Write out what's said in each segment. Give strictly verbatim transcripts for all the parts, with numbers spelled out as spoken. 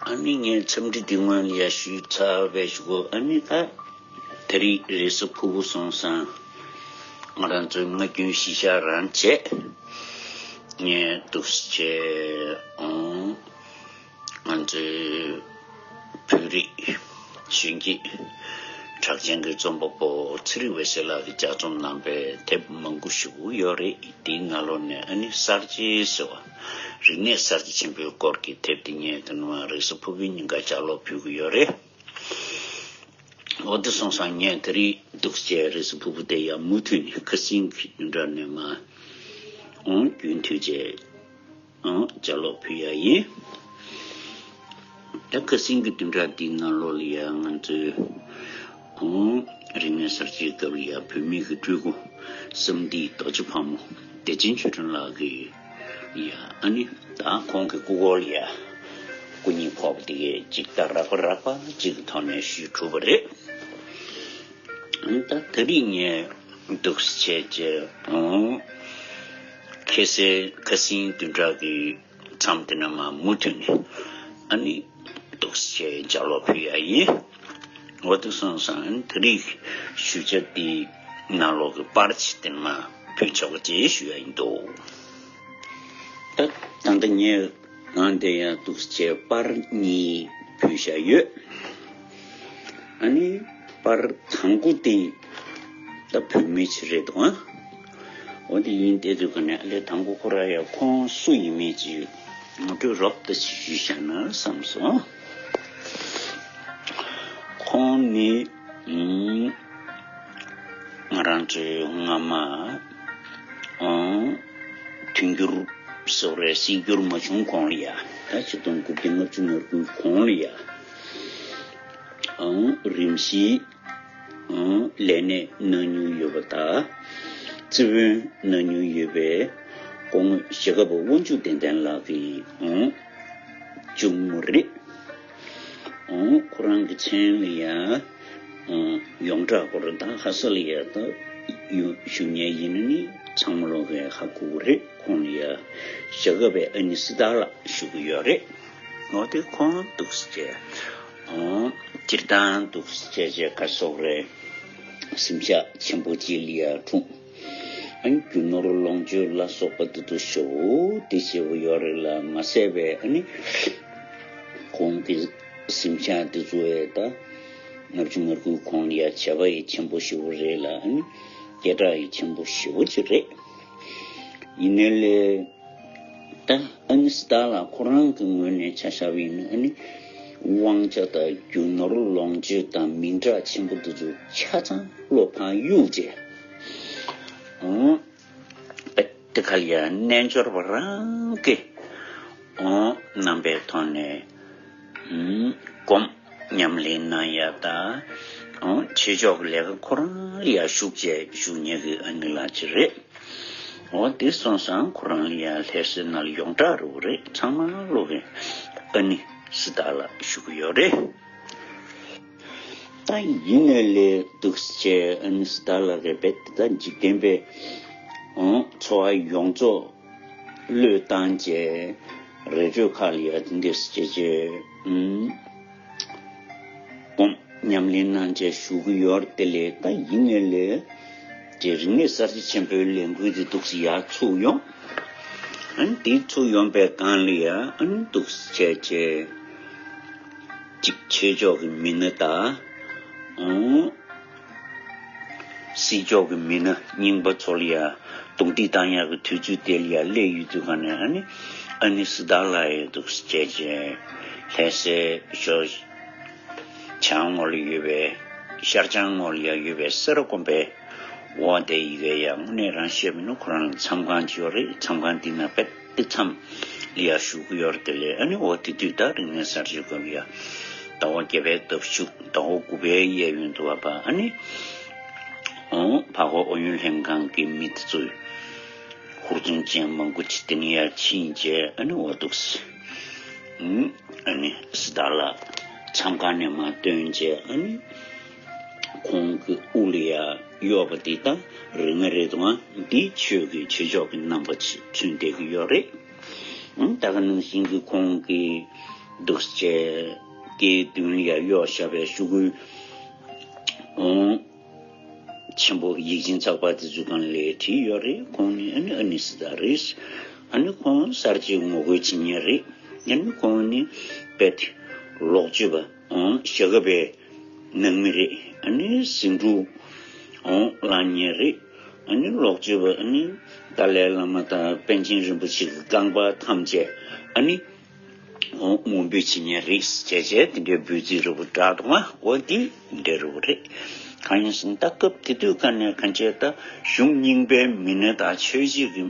ཨ་ནི་ངས་འཚམས་འདྲི་འདི་སྔོན་ལ་ཡ་ཞུས་ཚར་བའི་གཞུག་གུ། ཨ་ནི་ད་དེ་རིང་རེས་གཟའ་ཕུར་བུ་སོང་ཙང་ང་རང་ཚོའི་ང་རྒྱལ་གཞིར་བཞག་རང་བྱས། ངས་འདུག་སེ་བྱས། ཨང་། ང་ཚོའི་བོད་རིགས་གཞོན་སྐྱེས་གྲགས་ཅན་གྱི་རྩོམ་པ་པོ་ཚེ་རིང་འོད་ཟེར་ལགས་ཀྱིས་ལྗགས་རྩོམ་གནང་པའི་དེབ་མང་པོ་ཞིག་ཡོད་རེད། དེའི་ནང་ལོགས་ནས་ཨ་ནི་གསར་བརྗེ་ཟེར་བ། རིག་གནས་གསར་བརྗེ་ཆེན་པོའི་སྐོར་གྱི་དེབ་དེ་ངས་དེ་ནས་རེས་གཟའ་ཕུར་བུའི་ཉིན་ཀ་ལྗགས་ཀློག་ཕུལ་གྱི་ཡོད་རེད། འོ་དེ་སོང་ཙང་ངས་དེ་རིང་འདུག་སེ་བྱས་རེས་གཟའ་ཕུར་བུ་དེ་ཡང་མུ་མཐུད་ནས་ཁ་སང་གི་བདུན་ཕྲག་ནས་མར་ཨང་རྒྱུན་མཐུད་བྱས། ཨང་། ལྗགས་ཀློག་ཕུལ་ཡ་ཡིན། ད་ཁ་སང་གི་བདུན་ཕྲག་འདིའི་ནང་ལོགས་ལ་ཡ་ང་ཚོའི་ཨང་། རིག་གནས་གསར་བརྗེའི་སྐབས་ལ་ཡ་བོད་མི་གི་སྤྲུལ་སྐུ་བསམ་འདས་རྡོ་རྗེ་ཕག་མོ་བདེ་ཆེན་ཆོས་སྒྲོན་ལགས་ཀྱི་ཡ་ཨ་ནི་ད་ཁོང་གི་སྐུ་འཁོར་ལ་ཡ་སྐུ་བརྙན་ཕོག་པ་དེ་གའི་ཅིག་ད་རགས་པ་རགས་པ་ཅིག་གི་ཐོག་ནས་ཞུས་གྲུབ་པ་རེད། ད་དེ་རིང་ངས་འདུག་སེ་བྱས་བྱས། ཨང་། ཁ་སང་ཁ་སང་བདུན་ཕྲག་གི་མཚམས་དེ་ནས་མར་མུ་མཐུད་ནས་ཨ་ནི་འདུག་སེ་བྱས་ལྗགས་ཀློག་ཕུལ་ཡ་ཡིན། འོ་དེ་སོང་ཙང་དེ་རིང་ཞུ་བྱ་འདི་ནང་ལོགས་ཀྱི་པར་ཅིག་དེ་ནས་མར་ཕུལ་ཆོག་པ་ཅིག་ཞུ་ཡ་ཡིན་འདུག་ད་ད་ལྟ་ངས་ཨང་། དེ་ཡང་འདུག་སེ་བྱས་པར་གཉིས་ཕུལ་བཞག་ཡོད། ཨ་ནི་པར་དང་པོ་དེ་ད་བོད་མི་ཅིག་རེད་འདུག་ཨ། འོ་དེ་ཡིན་དེ་དུས་ག་ནས་ཨ་ལས་དང་པོ་ཁོ་རང་ཡང་ཁོང་སུ་ཡིན་མིན་ཅིག་ངོ་སྤྲོད་རོབ་ཙམ་ཅིག་ཞུས་བཞག་ན་བསམ་སོང་། ཁོང་ནི་ཨང་། ང་རང་ཚོའི་སྔ་མ་ཨང་། མཐུན་འགྱུར་སོགས་རེད། སྲིད་འགྱུར་མ་བྱུང་གོང་ལ་ཡ། ད་ཆིག་སྟོང་དགུ་བརྒྱ་ལྔ་བཅུ་ང་དགུའི་གོང་ལ་ཡ། ཨང་། རིམ་བཞིན་ཨང་། ལས་གནས་གནང་མྱོང་ཡོད་པ་དང་། རྩིས་དཔོན་གནང་མྱོང་ཡོད་པའི་སྐུ་ངོ་ཞྭ་སྒབ་པ་དབང་ཕྱུག་བདེ་ལྡན་ལགས་ཀྱི་ཨང་། གཅུང་མོ་རེད། ཨང་། ཁོ་རང་གི་མཚན་ལ་ཡ། ཨང་། ཡོངས་གྲགས་སྐོར་ད་ཧ་ས་ལ་ཡ་ད་ཡོ་ཞུ་མཁན་ཡིན་ན་ནི་ཚང་མ་ལོག་གི་ཧ་གོ་གི་རེད། ཁོང་ལ་ཡ་ཞྭ་སྒབ་པའི་ཨ་ནེ་སི་ཏཱ་ལ་ཞུ་གི་ཡོད་རེད། འོ་དེ་ཁོང་འདུག་སེ་བྱས། ཨང་། སྤྱིར་བཏང་འདུག་སེ་བྱས་བྱས་ག་སོག་རེད། གཟིམ་ཤག་ཆེན་པོ་གཅིག་ལ་ཡ་འཁྲུངས། ཨ་ནི་རྒྱུ་ནོར་ལོངས་སྤྱོད་ལ་སོགས་པ་དེ་ཚོ་ཞེ་པོ་དེ་བྱས་པ་ཡོད་རེད་ལ་མ་ཟད་པའི་ཨ་ནི་ཁོང་གི་གཟིམ་ཤག་དེ་ཚོ་ཡ་ད་ལྔ་བཅུ་ང་དགུའི་གོང་ལ་ཡ་བྱ་བ་ཡི་ཆེན་པོ་ཞེ་པོ་རེད་ལ་ཨ་ནི་སྐད་གྲགས་ཡི་ཆེན་པོ་ཞེ་པོ་ཅིག་རེད། ཡིན་ནའི་ལས། ད་ཨ་ནེ་སི་ཏཱ་ལ་ཁོ་རང་གི་ངོས་ནས་ཆ་བཞག་པ་ཡིན་ན་ཨ་ནི་དབང་ཆ་དང་རྒྱུ་ནོར་ལོངས་སྤྱོད་དང་མིང་གྲགས་ཆེན་པོ་དེ་ཚོ་ཆ་ཚང་བློ་ཕར་གཡུག་བྱས། ཨང་། དེ་ག་ལ་ཡ་རྣལ་འབྱོར་པ་རང་གི་ཨང་། རྣམ་པའི་ཐོག་ནས་ཨང་། སྒོམ་ཉམས་ལེན་གནང་ཡ་དང་ཨང་། ཆོས་ཕྱོགས་ཀྱི་ལས་ཀ་ཁོ་རང་ལ་ཡ་ཞུགས་བྱས་བཞུགས་མཁན་གྱི་ཨ་ནེ་ལགས་ཅིག་རེད། འོ་དེ་སོང་ཙང་ཁོ་རང་ལ་ཡ་ལྷ་སའི་ནང་ལ་ཡོངས་གྲགས་རེད་པ་རེད། ཚང་མ་ལོག་གི་ཨ་ནེ་སི་ཏཱ་ལ་ཞུ་གི་ཡོད་རེད། ད་ཡིན་ནའི་ལས་འདུག་སེ་བྱས་ཨ་ནེ་སི་ཏཱ་ལ་རེད་པས། དེ་ད་འཇིག་རྟེན་པའི་ཨང་། འཚོ་བ་ཡོངས་རྫོགས་བློས་བཏང་བྱས་རི་ཁྲོད་ཁག་ལ་ཡ་དེ་འདྲ་སེ་བྱས་བྱས་ཨང་། སྒོམ་ཉམས་ལེན་གནང་བྱས་བཞུགས་ཀྱི་ཡོད་རེད། དེ་ལས་ད་ཡིན་ནའི་ལས་དེ་རིག་གནས་གསར་བརྗེ་ཆེན་པོའི་ལས་འགུལ་དེ་འདུག་སེ་ཡར་ཚུགས་ཡོང་། ཨ་ནི་དེ་ཚུགས་ཡོང་པའི་སྒང་ལ་ཡ་ཨ་ནི་འདུག་སེ་བྱས་བྱས་ཅིག་ཆོས་ཕྱོགས་ཀྱི་མི་སྣ་དང་ཨང་། སྲིད་ཕྱོགས་ཀྱི་མི་སྣ་རྙིང་པ་ཚོ་ལ་ཡ་རྡུང་རྡེག་བཏང་ཡག་གི་དུས་ཚོད་དེ་ལ་ཡ་སླེབས་ཡོད་དུས་ག་ནས་ཨ་ནི་ཨ་ནེ་སི་ཏཱ་ལ་ཡ་འདུག་སེ་བྱས་བྱས་ལྷ་སའི་ཞོ་བྱང་ངོས་ལ་ཡོད་པའི་ཤར་བྱང་ངོས་ལ་ཡ་ཡོད་པའི་སེ་ར་དགོན་པའི་འོག་དེ་ཡི་གེ་ཡ་དངོས་གནས་རང་བཤད་མིན་ན་ཁོ་རང་ལ་མཚམས་ཁང་ཅིག་ཡོད་རེད། མཚམས་ཁང་འདི་ན་དཔེ་དེ་མཚམས་ལ་ཡ་བཞུགས་ཀྱི་ཡོད་རེད། དེ་ལས་ཨ་ནི་འོ་དེ་དུས་ད་རིག་གནས་གསར་བརྗེའི་སྐབས་ཡ་ཟླ་བ་བརྒྱད་པའི་སྟབས་ཞུགས་ཟླ་བ་དགུ་པའི་གཡས་གཡོན་དུ་བ་པ་ཨ་ནི་འོ་འཕགས་པ་ཨུ་ཡོན་ལྷན་ཁང་གི་མི་དེ་ཚོས་ཧུར་བརྩོན་ཅན་མང་པོ་ཅིག་དེ་ནས་ཡར་ཕྱིན་བྱས་ཨ་ནི་འོ་འདུག་སེ་ཨ་ནི་སི་ཏཱ་ལ་མཚམས་ཁང་ནས་མར་བཏོན་བྱས་ཨ་ནི་ཁོང་གི་དབུ་ལ་ཡ་གཡོགས་པ་འདི་ད་རིང་ང་རེད་དོ། འདི་ཆོས་ཀྱི་ཆོས་ཕྱོགས་ཀྱི་རྣམ་པ་ཅིག་མཚོན་བསྡད་ཀྱི་ཡོད་རེད། ཨང་། ད་ག་ནང་བཞིན་གྱི་ཁོང་གི་ འདུག་སེ་བྱས་སྐེའི་མདུན་ལ་ཡ་གཡོགས་བཞག་པའི་ཤོག་གུ་ཨོང་ཆེན་པོ་ཡིག་ཆེན་ཚགས་པར་དེ་ཚོའི་སྒང་ལ་བྲིས་ཡོད་རེད། ཁོང་ནི་ཨ་ནི་ཨ་ནི་སི་ཏཱ་རེད། ཨ་ནི་ཁོང་གསར་བརྗེ་ངོ་རྒོལ་བྱེད་མཁན་རེད། ཨ་ནི་ཁོང་ནི་རྦད་དེ་ལོག་སྤྱོད་པ་ཨོང་ཞྭ་སྒབ་པའི་ནང་མི་རེད། ཨ་ནི་ཟིང་འཁྲུག་ཨོང་བསླང་མཁན་རེད། ཨ་ནི་ལོག་སྤྱོད་པ་ཨ་ནི་ཏཱ་ལའི་བླ་མ་དང་པཎ་ཆེན་རིན་པོ་ཆེ་གི་རྐང་པ་ཐམས་ཅད་ཨ་ནི་ཨོང་ངོ་འབོད་བྱེད་མཁན་རེད་ཟེར་བྱས་དེ་འདྲའི་འབོད་ཚིག་འདྲ་པོ་བསྒྲགས་འདུག་ཨ། འོ་དེ་འདྲ་པོ་རེད། གང་ཡིན་ཟེར་ན་ད་སྐབས་དེ་དུས་ཀ་ནས་གང་བྱས་ད་གཞུང་རྙིང་པའི་མི་སྣ་དང་ཆོས་བརྒྱུད་ཀྱི་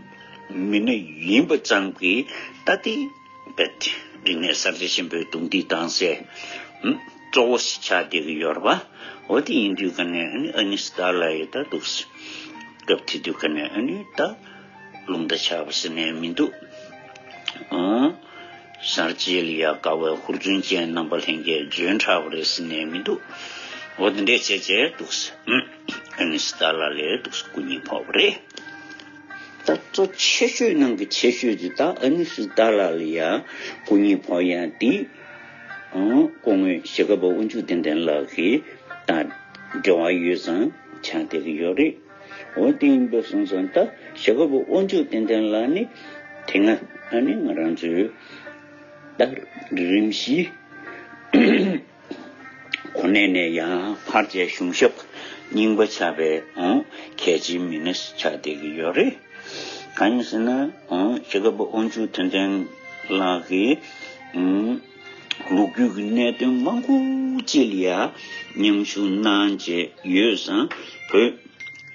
མི་སྣ་ཡིན་པ་ཙམ་གྱིས་ད་དེ་རྦད་དེ་རིག་གནས་གསར་བརྗེ་ཆེན་པོའི་རྡུང་རྡེག་བཏང་སའི་ཨུམ་གཙོ་བོ་ཞིག་ཆགས་བསྡད་ཀྱི་ཡོད་རེད་པ། འོ་དེ་ཡིན་དུས་ཀ་ནས་ཨ་ནི་ཨ་ནི་སི་ཏཱ་ལ་ཡི་ད་འདུག་སེ་སྐབས་དེ་དུས་ཀ་ནས་ཨ་ནི་ད་རླུང་རྟ་ཆག་པ་ཟེར་ནས་མི་འདུག་ཨང་། གསར་བརྗེ་ལ་ཡ་དགའ་བའི་ཧུར་བརྩོན་ཅན་རྣམ་པ་ལྷན་རྒྱས་འཇོན་དྲགས་པ་རེད་ཟེར་ནས་མི་འདུག་འོ་དེ་འདྲས་བྱས་བྱས་འདུག་སེ་ཨ་ནི་སི་ཏཱ་ལ་ལ་འདུག་སེ་སྐུ་ཉིད་ཕོག་པ་རེད། ད་གཙོ་ཆེ་ཤོས་ནང་གི་ཆེ་ཤོས་དེ་ད་ཨ་ནི་སི་ཏཱ་ལ་ལ་ཡ་སྐུ་ཉིད་ཕོག་ཡ་དེ་ཨང་སྐུ་ངོ་ཞྭ་སྒབ་པ་དབང་ཕྱུག་བསྟན་འཛིན་ལགས་ཀྱི་དང་འབྲེལ་བ་ཡོད་ཙང་ཆགས་བསྡད་ཀྱི་ཡོད་རེད། འོ་དེ་ཡིན་པ་སོང་ཙང་ད་ཞྭ་སྒབ་པ་དབང་ཕྱུག་བསྟན་འཛིན་ལགས་ནི་དེ་སྔ་ཨ་ནི་ང་རང་ཚོའི་ད་རིམ་བཞིའི་གོ་གནས་ནས་ཡང་ཕར་བཅས་གཞུང་ཞབས་རྙིང་པ་ཆགས་པའི་ཨང་གལ་ཆེའི་མི་སྣ་ཆགས་བསྡད་ཀྱི་ཡོད་རེད། གང་ཡིན་ཟེར་ན་ཨང་ཞྭ་སྒབ་པ་དབང་ཕྱུག་བསྟན་འཛིན་ལགས་ཀྱིས་ཨང་ལོ་རྒྱུས་ཀྱི་གནད་དོན་མང་པོ་ཅིག་ལ་ཡ་མཉམ་ཞུགས་གནང་བྱས་ཡོད་ཙང་བོད་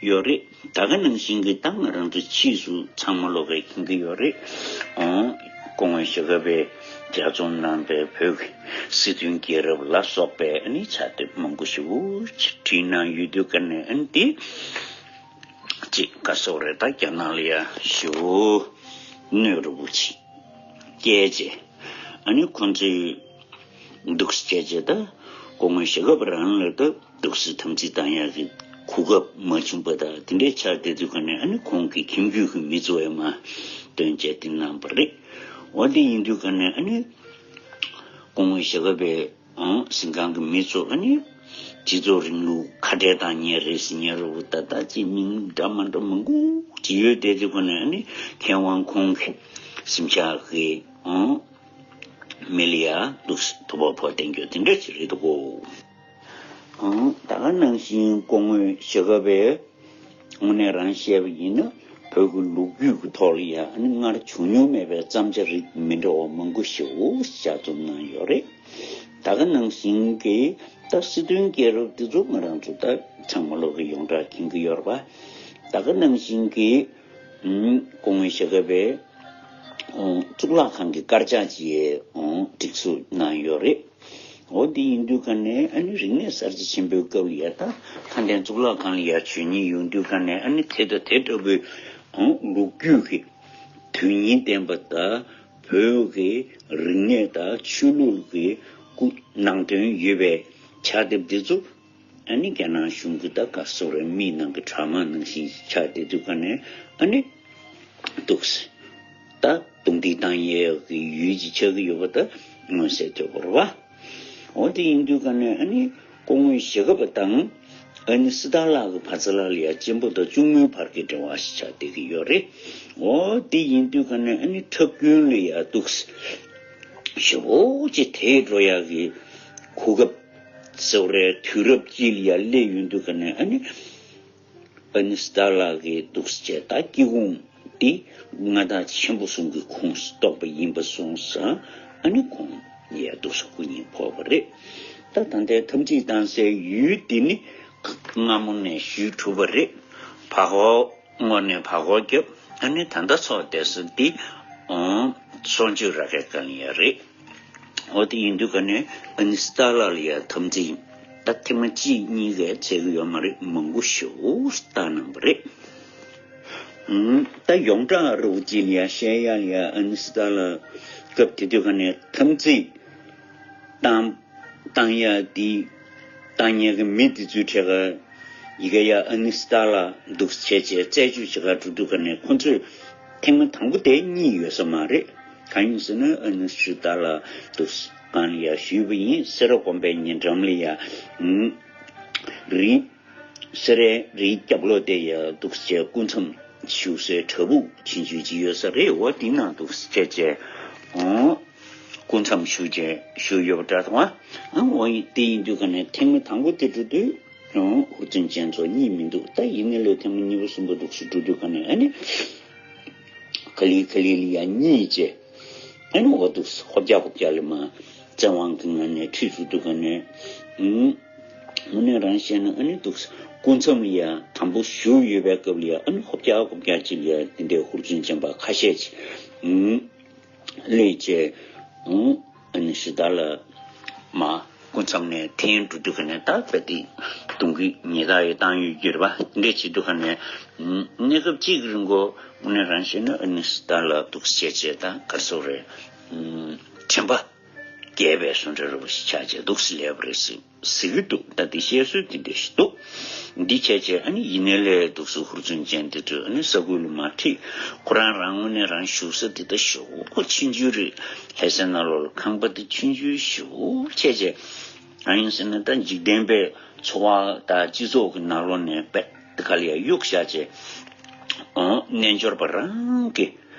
ཡོད་རེད། ད་ག་ནང་བཞིན་གྱི་ད་ང་རང་ཚོ་ཕྱིས་སུ་ཚང་མ་ལོག་གིས་མཁྱེན་གྱི་ཡོད་རེད། ཨང་སྐུ་ངོ་ཞྭ་སྒབ་པས་ལྗགས་རྩོམ་གནང་པའི་བོད་ཀྱི་སྲིད་དོན་རྒྱལ་རབས་ལ་སོགས་པའི་ཨ་ནི་ཕྱག་དེབ་མང་པོ་ཞེ་པོ་ཅིག་བྲིས་གནང་ཡོད་དུས་ཀ་ནས་ཨ་ནི་དེ་ཅིག་ག་སོགས་རེད། ད་རྒྱ་ནག་ལ་ཡ་ཞེ་པོ་གནོད་རུ་བོ་ཅིག་སྐྱེལ་རྗེས་ཨ་ནི་ཁོང་ཚོས་འདུག་སེ་བྱས་རྗེས་ད་སྐུ་ངོ་ཞྭ་སྒབ་པ་རང་ལ་ད་འདུག་སེ་དམ་ཚིག་བཏང་ཡག་གི་གོ་སྐབས་མ་བྱུང་པ་དང་དེ་འདྲའི་ཆགས་བསྡད་དུས་ཀ་ནས་ཨ་ནི་ཁོང་གི་ཁྱིམ་རྒྱུད་ཀྱི་མི་ཚོ་ཡང་མར་བཏོན་བྱས་དེ་གནང་པ་རེད། འོ་དེ་ཡིན་དུས་ཀ་ནས་ཨ་ནི་སྐུ་ངོ་ཞྭ་སྒབ་པའི་ཨང་གཟིམ་ཁང་གི་མི་ཚོ་ཨ་ནི་སྤྱི་ཚོགས་རིང་ལུགས་ཁ་བྲལ་བཏང་མཁན་རེད་ཟེར་མཁན་རུ་ད་ལྟ་ཅིག་མིང་འདྲ་མ་འདྲ་མང་པོ་ཅིག་ཡོད་བསྡད་དུས་ཀ་ནས་ཨ་ནི་མཁས་དབང་ཁོང་གི་གཟིམ་ཤག་གི་ཨང་མི་ལ་ཡ་འདུག་སེ་དུ་བ་ཕོག་བསྟན་རྒྱུ་དེ་འདྲ་ཅིག་རེད་འདུག་གོ། ཨང་ད་ག་ནང་བཞིན་སྐུ་ངོ་ཞྭ་སྒབ་པས་དངོས་གནས་རང་བཤད་པ་ཡིན་ན་བོད་ཀྱི་ལོ་རྒྱུས་ཀྱི་ཐོག་ལ་ཡང་ཨ་ནི་སྔར་བྱུང་མྱོང་མེད་པའི་བརྩམས་བྱ་རིགས་མི་འདྲ་བ་མང་པོ་ཞེ་པོ་ལྗགས་རྩོམ་གནང་ཡོད་རེད། ད་ག་ནང་བཞིན་གྱི་ད་སྲིད་དོན་རྒྱལ་རབས་འདི་ཚོ་ང་རང་ཚོ་ད་ཚང་མ་ལོག་གིས་ཡོངས་གྲགས་མཁྱེན་གྱི་ཡོད་རེད་པ། ད་ག་ནང་བཞིན་གྱི་ཨུམ་སྐུ་ངོ་ཞྭ་སྒབ་པས་ཨོ་གཙུག་ལག་ཁང་གི་དཀར་ཆག་ཅིག་ཨོ་སྒྲིག་བཟོ་གནང་ཡོད་རེད། འོ་དེ་ཡིན་དུས་ཀ་ནས་ཨ་ནི་རིག་གནས་གསར་བརྗེ་ཆེན་པོའི་སྐབས་ལ་ཡ་ད་མཁའ་ལྡན་གཙུག་ལག་ཁང་ལ་ཡ་བྱོན་མཁན་ཡོང་དུས་ཀ་ནས་ཨ་ནི་དེ་དང་དེ་འདྲ་བོའི་ཨང་ལོ་རྒྱུས་ཀྱི་དོན་སྙིང་ལྡན་པ་དང་བོད་ཀྱི་རིག་གནས་དང་ཆོས་ལུགས་ཀྱི་སྐུ་ནང་དོན་ཡོད་པའི་ཕྱག་དེབ་འདི་ཚོ་ཨ་ནི་རྒྱ་ནག་གཞུང་གི་ད་ག་སོགས་རེད་མིག་ནང་གི་དྲ་དམར་ནང་བཞིན་ཆགས་བསྡད་དུས་ཀ་ནས་ཨ་ནི་འདུག་སེ་ད་རྡུང་རྡེག་བཏང་ཡས་ཀྱི་ཡུལ་ཅིག་ཆགས་ཀྱི་ཡོད་པ་ད་མངོན་གསལ་དོད་པོ་རེད་པ། འོ་དེ་ཡིན་དུས་ཀ་ནས་ཨ་ནི་སྐུ་ངོ་ཞྭ་སྒབ་པ་དང་ཨ་ནི་སི་ཏཱ་ལགས་ཀྱི་བར་ཚ་ལ་ལ་ཡ་གཅེན་པོ་དང་གཅུང་མོའི་བར་གྱི་འབྲེལ་བ་ཞིག་ཆགས་བསྡད་ཀྱི་ཡོད་རེད། འོ་དེ་ཡིན་དུས་ཀ་ནས་ཨ་ནི་ཁྲབ་རྒྱུན་ལ་ཡ་འདུག་སེ་ཞེ་པོ་ཅིག་དེད་འགྲོ་ཡག་གི་གོ་སྐབས་ཟེར་བ་རེད། དུས་རབས་གཅིག་ལ་ཡ་སླེབས་ཡོང་དུས་ཀ་ནས་ཨ་ནི་ཨ་ནི་སི་ཏཱ་ལགས་ཀྱིས་འདུག་སེ་བྱས་ད་སྐྱེ་ཁུངས་འདི་མངའ་བདག་ཆེན་པོ་གསུམ་གྱི་ཁོངས་སུ་གཏོགས་པ་ཡིན་པ་སོང་ཙང་ཨ་ནི་ཁོང་ཡ་འདུག་སེ་སྐུ་ཉིད་ཕོག་པ་རེད། ད་ད་ལྟའི་འཐབ་འཁྲུག་བཏང་སའི་ཡུལ་འདི་ནི་སྔ་མོ་ནས་ཞུས་གྲུབ་པ་རེད། བར་སྐོར་སྔོན་ནས་བར་སྐོར་བརྒྱབ། ཨ་ནི་ད་ལྟ་ཚོགས་བསྡད་ས་འདི་ཨང་གསུང་ཆོས་ར་གའི་སྒང་ཡ་རེད། འོ་དེ་ཡིན་དུས་ཀ་ནས་ཨ་ནི་སི་ཏཱ་ལ་ལ་ཡ་འཐབ་འཛིང་ད་ཐེངས་མ་གཅིག་གཉིས་ཀས་བྱེད་ཀྱི་ཡོད་མ་རེད། མང་པོ་ཞེ་པོ་བཏང་གནང་བ་རེད། ཨང་ད་ཡོངས་གྲགས་རུ་ཅིག་ལ་ཡ་བཤད་ཡ་ལ་ཡ་ཨ་ནི་སི་ཏཱ་ལ་སྐབས་དེ་དུས་ཀ་ནས་འཐབ་འཛིང་བཏང་བཏང་ཡ་དེ་བཏང་མཁན་གྱི་མི་དེ་ཚོའི་གྲས་ཀ་ཡི་གེ་ཡ་ཨ་ནི་སི་ཏཱ་ལ་འདུག་སེ་བྱས་བྱས་རྩད་གཅོད་བྱེད་ག་འགྲོ་དུས་ཀ་ནས་ཁོ་ཚོས་ཐེངས་མ་དང་པོ་དེ་རྙེད་ཡོད་ས་མ་རེད། གང་ཡིན་ཟེར་ན་ཨ་ནི་སི་ཏཱ་ལ་འདུག་སེ་ སྒང་ལ་ཡ་ཞུས་པ་ཡིན། སེ་ར་དགོན་པའི་ཉེ་འགྲམ་ལ་ཡ་ཨུམ་རི་སེ་རའི་རིའི་རྒྱབ་ལོགས་དེ་ཡ་འདུག་སེ་བྱས་སྐུ་མཚམས་བཞུགས་སའི་བྲག་ཕུག་ཆུང་ཆུང་ཅིག་ཡོད་ས་རེད། འོ་དེ་ན་འདུག་སེ་བྱས་བྱས་ཨོ་སྐུ་མཚམས་བཞུགས་བྱས་བཞུགས་ཡོད་པ་འདྲ་དང་། ཨ་འོ་དེ་ཡིན་དུས་ག་ནས་ཐེངས་མ་དང་པོ་དེ་འགྲོ་དུས་ཨོ་ཧུར་བརྩོན་ཅན་ཚོ་གཉིས་མི་འདུག་ད་ཡིན་ནའི་ལས་ཐེངས་མ་གཉིས་པ་གསུམ་པ་འདུག་སེ་འགྲོ་དུས་ག་ནས་ཨ་ནི། ག་ལེ་ག་ལེ་ལ་ཡ་གཉིད་བྱས། ཨ་ནི་འོ་འདུག་སེ་ཧོབ་རྒྱག་ཧོབ་རྒྱག་ལ་མར་བཙན་དབང་གི་ངང་ནས་ཁྲིད་ཚུགས་འདུག་ག་ནས། ཨུམ། དངོས་གནས་རང་བཤད་ན་ཨ་ནི་འདུག་སེ་སྐུ་མཚམས་ལ་ཡ་དང་པོ་བཞུགས་ཡོད་པའི་སྐབས་ལ་ཡ་ཨ་ནི་ཧོབ་རྒྱག་ཧོབ་རྒྱག་ཅིག་ལ་ཡ་དེ་འདྲའི་ཧུར་བརྩོན་ཅན་པ་ཁ་ཤས་ཅིག་ཨུམ། སླེབས་བྱས། ཨུམ། ཨ་ནི་ཞི་བདེ་ལ་མར་སྐུ་མཚམས་ནས་འཐེན་འགྲོ་དུས་ག་ནས་ད་དཔེ་དེ་གདོང་གི་ཉེས་དག་ཡོད་བཏང་ཡོད་རྒྱུ་རེད་པ། དེ་འདྲས་བྱེད་དུས་ག་ནས་གནས་སྐབས་གཅིག་གི་རིང་གོ་དངོས་གནས་རང་བཤད་ན་ཨ་ནི་ཞི་བདེ་ལ་འདུག་སེ་བྱས་བྱས་ད་ག་རེ་ཟེར་དགོས་རེད། དྲན་པ་རྒྱས་པའི་བཟོ་འདྲ་རུ་ཞིག་ཆགས་བྱས་འདུག་སེ་སླེབས་པ་རེད་ཟེར། ཟེར་གྱི་འདུག་ད་འདི་བཤད་སྲོལ་འདི་འདྲ་ཞིག་འདུག་འདི་བྱས་བྱས་ཨ་ནི་ཡིན་ནའི་ལས་འདུག་སེ་ཧུར་བརྩོན་ཅན་དེ་ཚོས་ཨ་ནི་ས་ཁུལ་ལ་མར་ཁྲིད། ཁོ་རང་རང་ངོས་ནས་རང་བཞུགས་ས་དེ་ད་ཞེ་པོ་ཆུང་ཆུང་རེད། ལྷ་སའི་ནང་ལོགས་ལ་ཁང་པ་དེ་ཆུང་ཆུང་ཞེ་པོ་བྱས་བྱས། ཨ་ཡིན་ཟེར་ན་ད་འཇིག་རྟེན་པའི་འཚོ་བ་དང་སྤྱི་ཚོགས་ཀྱི་ནང་ལོགས་ནས་དཔེ་དེ་ག་ལ་ཡ་གཡུག་བཞག་བྱས། ཨོ་རྣལ་འབྱོར་པ་རང་གི་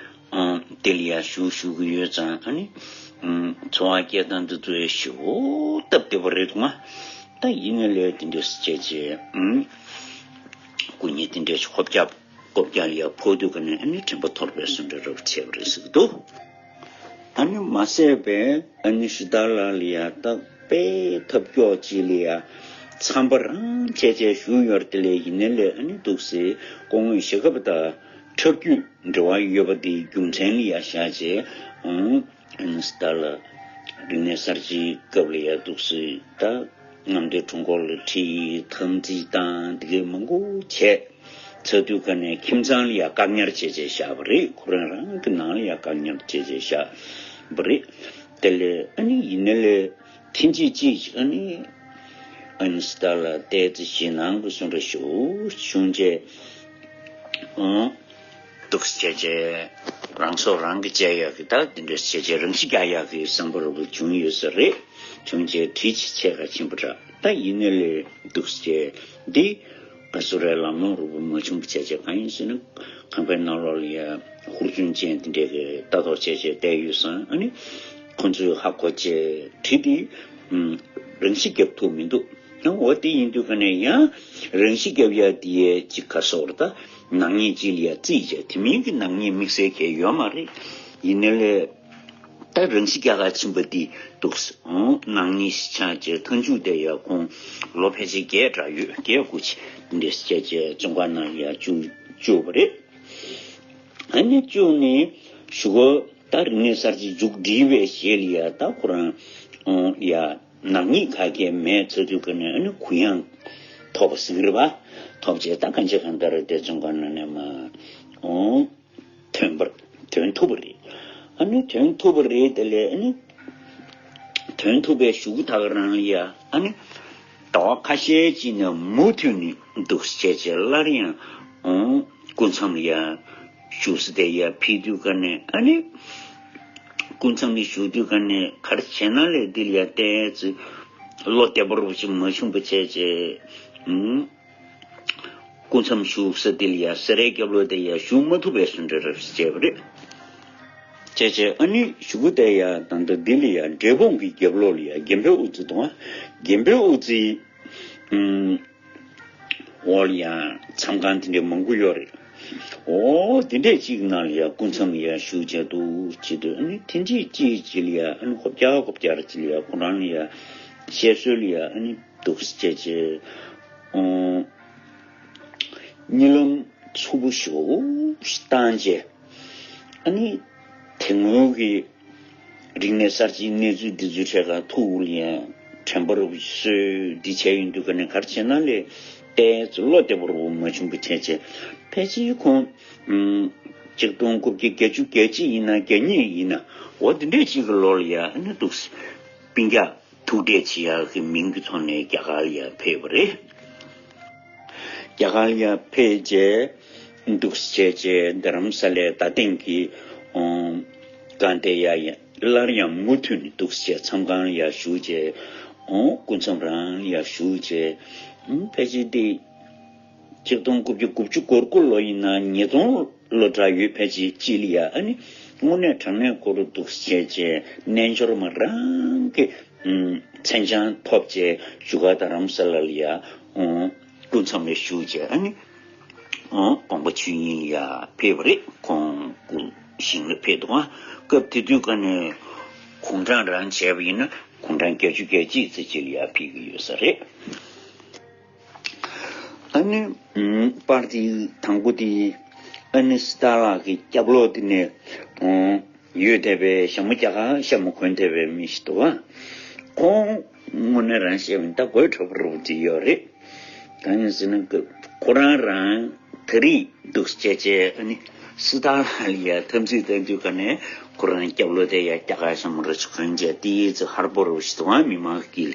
ཨང་། དེ་ལ་ཡ་བཞུགས་བཞུགས་ཀྱི་ཡོད་ཙང་ཨ་ནི། ཨང་། འཚོ་བ་སྐྱེལ་སྟངས་འདི་ཚོ་ཡ་ཞེ་པོ་སྟབས་བདེ་པོ་རེད་འདུག་ང་། ད་ཡིན་ནའི་ལས་དེ་འདྲས་སེ་བྱས་བྱས། ཨང་། སྐུ་ཉིད་དེ་འདྲས་ཤིག་ཧོབ་རྒྱག་ཧོབ་རྒྱག་ལ་ཡ་ཕོག་དུས་ག་ནས་ཨ་ནི་དྲན་པ་འཐོར་བའི་བཟོ་འདྲ་རབ་བྱས་པ་རེད་ཟེར་གྱི་འདུག་ཨ་ནི་མ་ཟད་པའི་ཨ་ནི་ཞི་བདེ་ལ་ལ་ཡ་ད་དཔེ་ཐབས་སྐྱོ་ཅིག་ལ་ཡ་འཚམས་པ་རང་བྱས་བྱས་བཞུགས་ཡོད་རེད། དེ་ལས་ཡིན་ནའི་ལས་ཨ་ནི་འདུག་སེ་སྐུ་ངོ་ཞྭ་སྒབ་དང་འཁྲབ་རྒྱུད་འབྲེལ་བ་ཡོད་པ་དེའི་རྒྱུ་མཚན་ལ་ཡ་བཞག་བྱས། ཨང་། ཨ་ནི་ཞི་བདེ་ལ་རིག་གནས་གསར་བརྗེའི་སྐབས་ལ་ཡ་འདུག་སེ་ད་རྔམ་སྡེ་དྲུང་འཁོར་ལ་ཁྲིད། འཐབ་འཛིང་བཏང་། དེ་གའི་མང་པོ་བྱས་ཚར་དུས་ག་ནས་ཁྱིམ་ཚང་ལ་ཡ་བཀག་ཉར་བྱས་བྱས་བཞག་པ་རེད། ཁོ་རང་རང་གི་ནང་ལ་ཡ་བཀག་ཉར་བྱས་བྱས་བཞག་པ་རེད། དེ་ལས་ཨ་ནི་ཡིན་ནའི་ལས་ཐེངས་གཅིག་གཅིག་ཨ་ནི་ཨ་ནི་ཞི་བདེ་ལ་ཏོག་ཙམ་ཞེད་སྣང་གི་བཟོ་འདྲ་ཞེ་པོ་བྱུང་བྱས། ཨང་། འདུག་སེ་བྱས་བྱས་རང་སྲོག་རང་གིས་བཅད་ཡག་གི་ད་དེ་འདྲ་བྱས་བྱས་རང་ཤི་རྒྱག་ཡག་གི་བསམ་པ་རུ་བྱུང་ཡོད་ས་རེད། བྱུང་བྱས་དྲི་ཆེ་ཆེ་ག་ཕྱིན་པ་འདྲ། ད་ཡིན་ནའི་ལས་འདུག་སེ་བྱས་འདི་ག་སུ་རའི་ལམ་ལྷོང་རུ་བ་མ་བྱུང་བ་བྱས་བྱས། གང་ཡིན་ཟེར་ན་ཁང་པའི་ནང་ལོགས་ལ་ཡ་ཧུར་བརྩོན་ཅན་དེ་འདྲས་ཀྱི་ལྟ་རྟོག་བྱས་བྱས་བསྡད་ཡོད་ཙང་། ཨ་ནི་ཁོ་ཚོས་ཧ་གོ་བྱས་དྲི་དེ་རང་ཤི་རྒྱག་ཐུབ་མི་འདུག་ཡང་འོ་དེ་ཡིན་དུས་ག་ནས་ཡང་རང་ཤི་རྒྱག་ཡ་དེ་ཡས་ཅིག་ག་སོགས་ད་ནག་ཉེས་ཅིག་ལ་ཡ་བརྩིས་བྱས། དེ་མིན་གྱི་ནག་ཉེས་དམིགས་བསལ་གང་ཡང་ཡོད་མ་རེད། ཡིན་ནའི་ལས་ད་རང་ཤི་རྒྱག་ག་ཕྱིན་པ་དེ་འདུག་སེ་ནག་ཉེས་ཤིག་ཆགས་བྱས། མཐའ་མཇུག་དེ་ཡ་ཁོང་ལོ་ཕལ་ཆེར་བརྒྱད་འདྲ་ཡོད། བརྒྱད་དགུ་ཅིག་འདི་འདྲས་བྱས་བྱས་བཙོན་ཁང་ནང་ཡ་བཅུག་བཅུག་པ་རེད། ཨ་ནི་བཅུག་ནས་གཞུག་གུ་ད་རིག་གནས་གསར་བརྗེ་མཇུག་སྒྲིལ་བའི་རྗེས་ལ་ཡ་ད་ཁོ་རང་ཡ་ནག་ཉེས་ག་གེ་མེད་ཚར་དུས་ག་ནས་ཨ་ནི་གུ་ཡངས་ཐོབ་པ་ཟེར་གྱི་རེད་པ། ཐོབ་བྱས་ད་གང་ཅི་གང་ལྟར་དེ་བཙོན་ཁང་ནང་ནས་མར་ཐོན་པར་ཐོན་ཐུབ་པ་རེད། ཨ་ནི་ཐོན་ཐུབ་པ་རེད། དེ་ལས་ཨ་ནི་ཐོན་ཐུབ་པའི་གཞུག་གུ་ད་ག་རང་ལ་ཡ་ཨ་ནི་ཟླ་བ་ཁ་ཤས་ཅིག་ནས་མུ་མཐུད་ནས་འདུག་སེ་བྱས་བྱས་སླར་ཡང་ཨང་སྐུ་མཚམས་ལ་ཡ་བཞུགས་ས་དེ་ཡ་ཕེབས་དུས་ག་ནས་ཨ་ནི་སྐུ་མཚམས་ལ་བཞུགས་དུས་ག་ནས་ག་རེ་བྱས་ན་ལས་འདི་ལ་ཡ་ཏོག་ཙམ་བློ་བདེ་པོ་རུ་ཅིག་མ་བྱུང་བ་བྱས་བྱས་ཨང་། སྐུ་མཚམས་བཞུགས་ས་དེ་ལ་ཡ་སེ་རའི་རྒྱབ་ལོགས་དེ་ཡ་བཞུགས་མ་ཐུབ་པའི་བཟོ་འདྲ་རབ་བྱས་པ་རེད། བྱས་བྱས་ཨ་ནི་གཞུག་གུ་དེ་ཡ་ད་ལྟ་འདི་ལ་ཡ་འབྲས་སྤུངས་ཀྱི་རྒྱབ་ལོགས་ལ་ཡ་དགོན་པའི་དབུ་རྩེ་དང་། དགོན་པའི་དབུ་རྩེའི་ཨུམ་འོག་ལ་ཡ་མཚམས་ཁང་དེ་འདྲ་མང་པོ་ཡོད་རེད། འོ་དེ་འདྲས་ཅིག་ནང་ལ་ཡ་སྐུ་མཚམས་ལ་ཡ་བཞུགས་བྱས་འདུག་བྱེད་དུས། ཨ་ནི་ཐེངས་གཅིག་གཅིག་ཅིག་ལ་ཡ་ཨ་ནི་ཧོབ་རྒྱག་ཧོབ་རྒྱག་ཅིག་ལ་ཡ་ཁོ་རང་ལ་ཡ་བཤད་སྲོལ་ལ་ཡ་ཨ་ནི་འདུག་སེ་བྱས་བྱས་ཨང་། གཉིད་ལམ་འཚུབ་པོ་ཞེ་པོ་ཞིག་བཏང་རྗེས། ཨ་ནི་དེ་སྔོན་གྱི་རིག་གནས་གསར་བརྗེའི་གནས་ཚུལ་འདི་ཚོའི་གྲས་ཀ་ཐུགས་ལ་ཡང་དྲན་པ་རུ་གསོས་འདི་བྱས་ཡོང་དུས་ག་ནས་ག་རེ་བྱས་ན་ལས་ཏོག་ཙམ་བློ་བདེ་པོ་རུ་མ་བྱུང་བ་བྱས་བྱས། ཕལ་ཆེར་ཁོང་ཨུམ་ཆིག་སྟོང་དགུ་བརྒྱ་བརྒྱད་ཅུ་གྱ་གཅིག་ཡིན་ན་གྱ་གཉིས་ཡིན་ན་འོ་དེ་འདྲས་ཅིག་གི་ལོ་ལ་ཡང་ཨ་ནི་འདུག་སེ་སྤུན་ཀྱག་ཐུག་འཕྲད་བྱེད་ཡག་གི་མིང་གི་ཐོག་ནས་རྒྱ་གར་ལ་ཡར་ཕེབས་པ་རེད། རྒྱ་གར་ལ་ཡར་ཕེབས་རྗེས་འདུག་སེ་བྱས་རྗེས་རྡ་རམ་ས་ལའི་རྡ་སྟེང་གི་ཨོ་སྒང་དེ་ཡར་ཡ་ སླར་ཡང་མུ་མཐུད་ནས་འདུག་སེ་བྱས་མཚམས་ཁང་ལ་ཡར་བཞུགས་བྱས། ཨོ་སྐུ་མཚམས་རང་ལ་ཡར་བཞུགས་བྱས། ཨུམ་ཕལ་ཆེར་དེ་ཆིག་སྟོང་དགུ་བརྒྱ་དགུ་བཅུ་གོ་དགུ་ལོ་ཡིན་ན་ཉིས་སྟོང་ལོ་འདྲ་ཡོད། ཕལ་ཆེར་ཅི་ལ་ཡ་ཨ་ནི་དངོས་གནས་དྲང་གནས་ཁོ་རང་འདུག་སེ་བྱས་བྱས་རྣལ་འབྱོར་མ་རང་གི་ཨུམ་མཚན་བྱང་ཐོབ་བྱས་བཞུགས་སྒར་རྡ་རམ་ས་ལ་ལ་ཡ་ཨོ་སྐུ་མཚམས་ལ་བཞུགས་བྱས་ཨ་ནི། ཨོ་དགོངས་པ་ཆོས་དབྱིངས་ཡར་ཕེབས་པ་རེད། ཁོང་སྐུ་ཞིང་ལ་ཕེབས་འདུག་ཨ། སྐབས་དེ་དུས་ཀ་ནས་དགུང་གྲངས་རང་བྱས་པ་ཡིན་ན་དགུང་གྲངས་བརྒྱད་ཅུ་གྱ་གཅིག་ཙམ་ཅིག་ལ་ཡར་ཕེབས་ཀྱི་ཡོད་ས་རེད། ཨ་ནི་ཨུམ་པར་དེ་དང་པོ་དེ་ཨ་ནི་སི་ཏཱ་ལ་གི་སྐྱབས་ལོག་དེ་ནས་ཨོ་ཡོད་བསྡད་པའི་ཞྭ་མོ་རྒྱ་གར་ཞྭ་མོ་གོན་བསྡད་པའི་མི་ཞིག་འདུག་ཨ། ཁོང་དངོས་གནས་རང་བཤད་པ་ཡིན་ད་དགོད་བྲོ་བོ་རུ་ཅིག་ཡོད་རེད། གང་ཡིན་ཟེར་ན་ཁོ་རང་རང་ད་རེས་འདུག་སེ་བྱས་བྱས་ཨ་ནི་སི་ཏཱ་ལ་ལ་ཡ་འཐབ་འཛིང་བཏང་དུས་ཀ་ནས་ཁོ་རང་སྐྱབས་ལོག་དེ་ཡ་རྒྱ་གར་ཞྭ་མོ་ར་ཅིག་གོན་བྱས་ཏི་ཙི་ཧར་པོ་རུ་ཞིག་འདུག་ཨ། མི་མང་གི་ལ་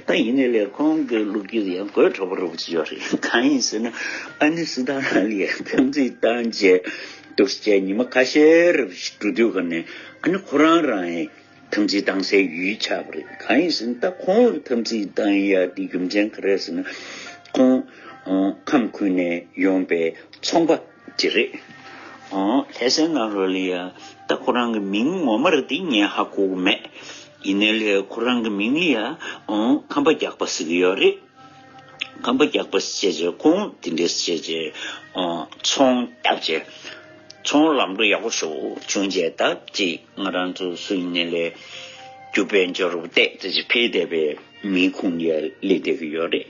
ད་ཡིན་ནའི་ལས་ཁོང་གི་ལོ་རྒྱུས་ཡང་དགོད་བྲོ་བོ་རུ་ཅིག་ཡོད་རེད། གང་ཡིན་ཟེར་ན་ཨ་ནི་སི་ཏཱ་ལ་ལ་ཡ་འཐབ་འཛིང་བཏང་བྱས་འདུག་སེ་བྱས་ཉི་མ་ཁ་ཤས་རུ་ཞིག་འགྲོ་དུས་ཀ་ནས་ཨ་ནི་ཁོ་རང་རང་ཡང་འཐབ་འཛིང་བཏང་སའི་ཡུལ་ཆགས་པ་རེད། གང་ཡིན་ཟེར་ན་ད་ཁོང་འཐབ་འཛིང་བཏང་ཡ་དེ་རྒྱུ་མཚན་ག་རེ་ཟེར་ན་ཁོང་ཨ་ཁམས་ཁུལ་ནས་ཡོང་པའི་ཚོང་པ་དེ་རེད། ཨ་ལྷ་སའི་ནང་ལོགས་ལ་ཡ་ད་ཁོ་རང་གི་མིང་ངོ་མ་རེད་དེ་ངས་ཧ་གོ་གི་མེད། ཡིན་ནའི་ལས་ཁོ་རང་གི་མིང་ལ་ཡ་ཨ་ཁམས་པ་རྒྱགས་པ་ཟེར་གི་ཡོད་རེད། ཁམས་པ་རྒྱགས་པ་ཟེར་བྱས་ཁོང་དེ་འདྲས་ཟེར་བྱས་ཨ་ཚོང་བརྒྱབ་བྱས་ཚོང་ལམ་འགྲོ་ཡག་པོ་ཞེ་པོ་བྱུང་བྱས་ད་ཅིག་ང་རང་ཚོ་སུ་ཡིན་ནའི་ལས་རྒྱུ་དཔལ་འབྱོར་རུ་བལྟས་ཙི་ཅིག་འཕེལ་བསྡད་པའི་མིའི་ཁོངས་ལ་སླེབས་བསྡད་ཀྱི་ཡོད་རེད།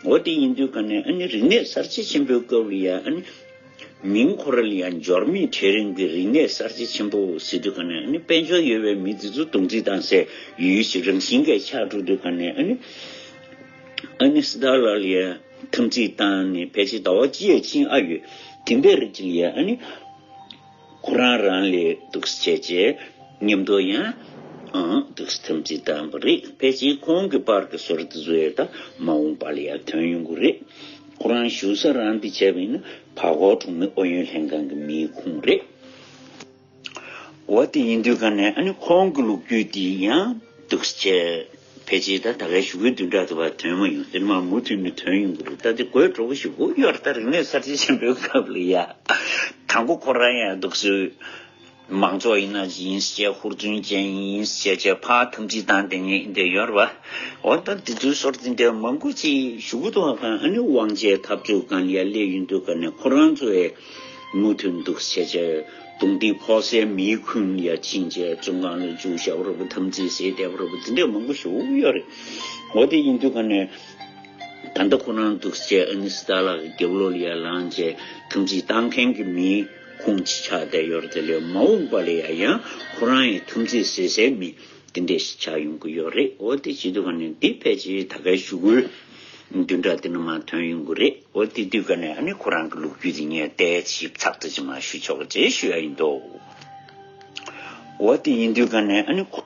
འོ་དེ་ཡིན་དུས་ཀ་ནས་ཨ་ནི་རིག་གནས་གསར་བརྗེ་ཆེན་པོའི་སྐབས་ལ་ཡ་ཨ་ནི་མིང་ཁོ་ར་ལ་ཡ་འབྱོར་མེད་གྲལ་རིམ་གྱི་རིག་གནས་གསར་བརྗེ་ཆེན་པོ་ཟེར་དུས་ཀ་ནས་ཨ་ནི་དཔལ་འབྱོར་ཡོད་པའི་མི་དེ་ཚོ་རྡུང་རྡེག་བཏང་སའི་ཡུལ་ཞིག་རང་བཞིན་གྱིས་ཆགས་འགྲོ་དུས་ཀ་ནས་ཨ་ནི། ཨ་ནི་སི་ཏཱ་ལ་ལ་ཡ་འཐབ་འཛིང་བཏང་ནས་ཕལ་ཆེར་ཟླ་བ་གཅིག་ཡ་ཕྱིན་ཨ་ཡོད། དེ་འདྲ་རེད་ཅིག་ཡ་ཨ་ནི་ཁོ་རང་རང་ལ་འདུག་སེ་བྱས་བྱས་མཉམ་དུ་ཡང་ཨང་འདུག་སེ་འཐབ་འཛིང་བཏང་བ་རེད། ཕལ་ཆེར་ཁོང་གི་པར་གྱི་སོར་དེ་ཚོ་ཡ་ད་མ་འོངས་པ་ལ་ཡ་ཐོན་ཡོང་གི་རེད། ཁོ་རང་བཞུགས་ས་རང་འདི་བྱས་པ་ཡིན་ན་བར་སྐོར་གྲོང་མི་ཨུ་ཡོན་ལྷན་ཁང་གི་མིའི་ཁོངས་རེད། འོ་དེ་ཡིན་དུས་ཀ་ནས་ཨ་ནི་ཁོང་གི་ལོ་རྒྱུས་དེ་ཡང་འདུག་སེ་བྱས་ཕལ་ཆེར་ད་ད་གའི་ཞུ་སྐུལ་བདུན་ཕྲག་དུ་བ་ཐོན་མ་ཡོང་དེ་ནས་མ་མུ་མཐུད་ནས་ཐོན་ཡོང་གི་རེད། ད་དེ་དགོད་བྲོ་བོ་ཞེ་པོ་ཡོད་རེད། ད་རིག་གནས་གསར་བརྗེ་ཆེན་པོའི་སྐབས་ལ་ཡ་དང་པོ་ཁོ་རང་ཡང་འདུག་སེ་མང་ཚོགས་ཡིན་ན་ཡིན་ཟེར་བྱས་ཧུར་བརྩོན་ཅན་ཡིན་ཟེར་བྱས་ཕར་འཐབ་འཛིང་བཏང་བསྡད་མཁན་འདི་ཡོད་རེད་བ། འོ་ད་དེ་ཚོའི་སོར་དེ་འདྲ་མང་པོ་ཅིག་ཞུ་གི་འདུག་ག་ཨ་ནི་དབང་ཆའི་འཐབ་རྩོད་སྒང་ལ་ཡ་སླེབས་ཡོང་དུས་ཀ་ནས་ཁོ་རང་ཚོ་ཡ། མུ་མཐུད་འདུག་བྱས་བྱས་རྡུང་རྡེག་ཕོག་སའི་མིའི་ཁོངས་ལ་ཡ་ཕྱིན་བྱས་བཙོན་ཁང་ལ་འཇུག་བཞག་པ་རེད་པ། འཐབ་འཛིང་བྱས་བསྡད་པ་རེད་པ། འདི་འདྲ་མང་པོ་ཞེ་པོ་ཡོད་རེད། འོ་དེ་ཡིན་དུས་ཀ་ནས་ད་ལྟ་ཁོ་རང་འདུག་བྱས་ཨ་ནི་སི་ཏཱ་ལ་གི་རྒྱབ་ལོགས་ལ་ཡ་ལངས་བྱས་འཐབ་འཛིང་བཏང་མཁན་གྱི་མིའི་ཁོངས་ཅིག་ཆགས་བསྡད་ཡོད་རེད། དེ་ལས་མ་འོངས་པ་ལ་ཡ་ཡང་ཁོ་རང་ཡི་འཐབ་འཛིང་བྱེད་སའི་མི་དེ་འདྲས་ཤིག་ཆགས་ཡོང་གི་ཡོད་རེད། འོ་དེ་བྱེད་དུས་ཀ་ནས་འདི་ཕལ་ཆེར་ད་གའི་ཞུ་སྐུལ་བདུན་ཕྲག་འདི་ནས་མར་ཐོན་ཡོང་གི་རེད། འོ་དེ་དུས་ཀ་ནས་ཨ་ནི་ཁོ་རང་གི་ལོ་རྒྱུས་དེ་ངས་བལྟས་ཅིག་ཚགས་ཚུད་ཅིག་མར་ཞུ་ཆོག་གི་ཅེས་ཞུ་ཡ་ཡིན་འདུག་འོ་དེ་ཡིན་དུས་ཀ་ནས་ཨ་ནི་ཁོ་